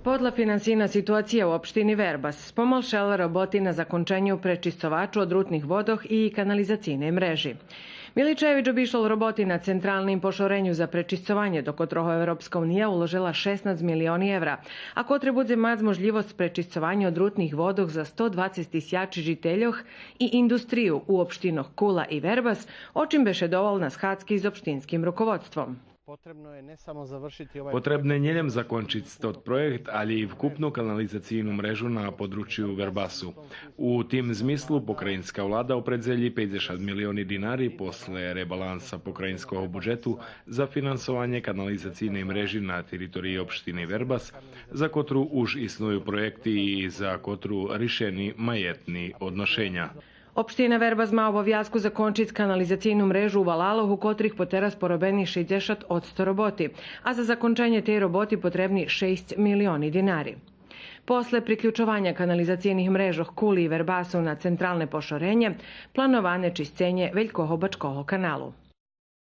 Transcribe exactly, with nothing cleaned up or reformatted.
Подла финансийна ситуация у општини Вербас, спомалшела роботи на законченю пречисцовачу одрутних водох и канализацийней мрежи. Миличевич обишол роботи на централним пошореню за пречисцованє, до котрого Европска уния уложела шеснац милиони евра, а котре будзе мац можлївосц пречисцованя одрутних водох за сто двацец тисячи жительох и индустрию у општинох Кула и Вербас, о чим бешедовал на схадзки з општинским руководством. Потребне нє лєм закончиц тот проєкт, алє и вкупну канализацийну мрежу на подручию Вербасу. У тим змислу покраїнска влада опредзелї пейдзешат милиони динари после ребаланса покраїнского буджету за финансованє канализацийней мрежи на териториї општини Вербас, за котру уж исную проєкти и за котру ришени маєтни одношеня. Општина Вербас ма обовязку закончиц канализацийну мрежу у валалох, у котрих потераз поробени шейдзешат одсто роботи, а за законченє тей роботи потребни шейсц милиони динари. После приключованя канализацийних мрежох Кули и Вербасу на централне пошоренє, плановане чисценє велького бачкого каналу.